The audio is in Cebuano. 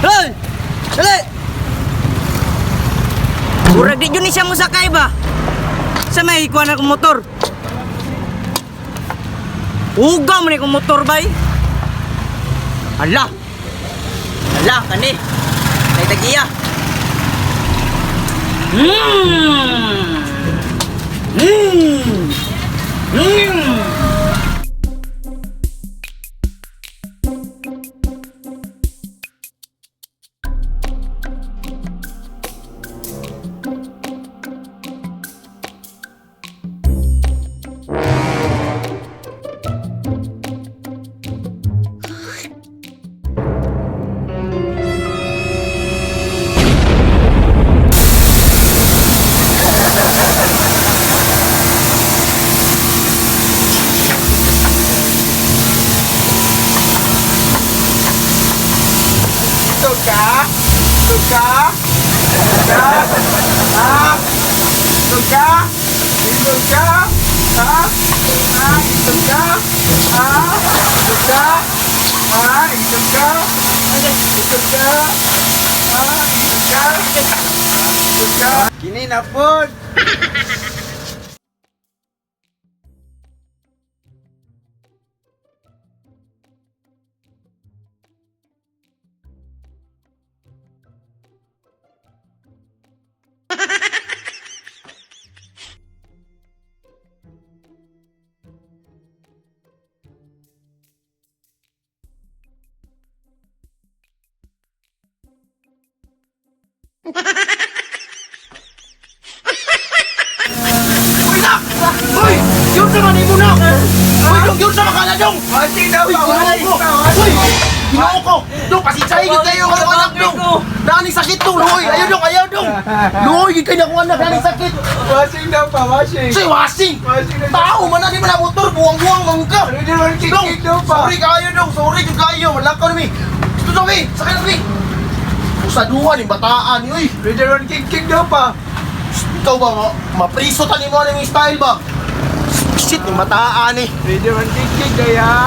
Hoy! Dali! Murag di jud ni siya mosakay ba? Sa may kuha na akong motor. Ugaw man akong motor bay. Ala. Ala kani. Kay tagiya. Mm. Mm. Mm. Isog ka? Isog ka? Ka? Ha? Isog ka? Isog ka? Ha? Ha? Isog ka? Ha? Isog ka? Ha? Isog ka? Isog ka? Ha? Isog ka? Isog ka? Kini na pod. Uy na! Uy! Yun sa manimo na! Uy, dong, yun sa makala dong! Washing daw Uy, pa, ginoo washing ko! pa, washing. Uy! Ginoo ko! Dong, pasensyahin yun kayo ang anak dong! Naaning sakit dong, luoy! Ayaw dong, ayaw dong! Luoy, yun kayo na akong anak, naaning sakit! Washing daw pa, washing. Say, washing! Washing daw. Tao man, ano man ang motor, buwang-buwang, man ka! Ano din man Dong, kick daw pa. sorry kayo dong, sorry kung kayo, malakaw nami! Gusto dong, eh! Sakit na mi! Usaduhan, yung bataan, uy! Pwede ron kick daw pa. Ikaw ba, mapriso tani mo yung style ba? Shit, yung bataan eh! Pwede ron kick gaya.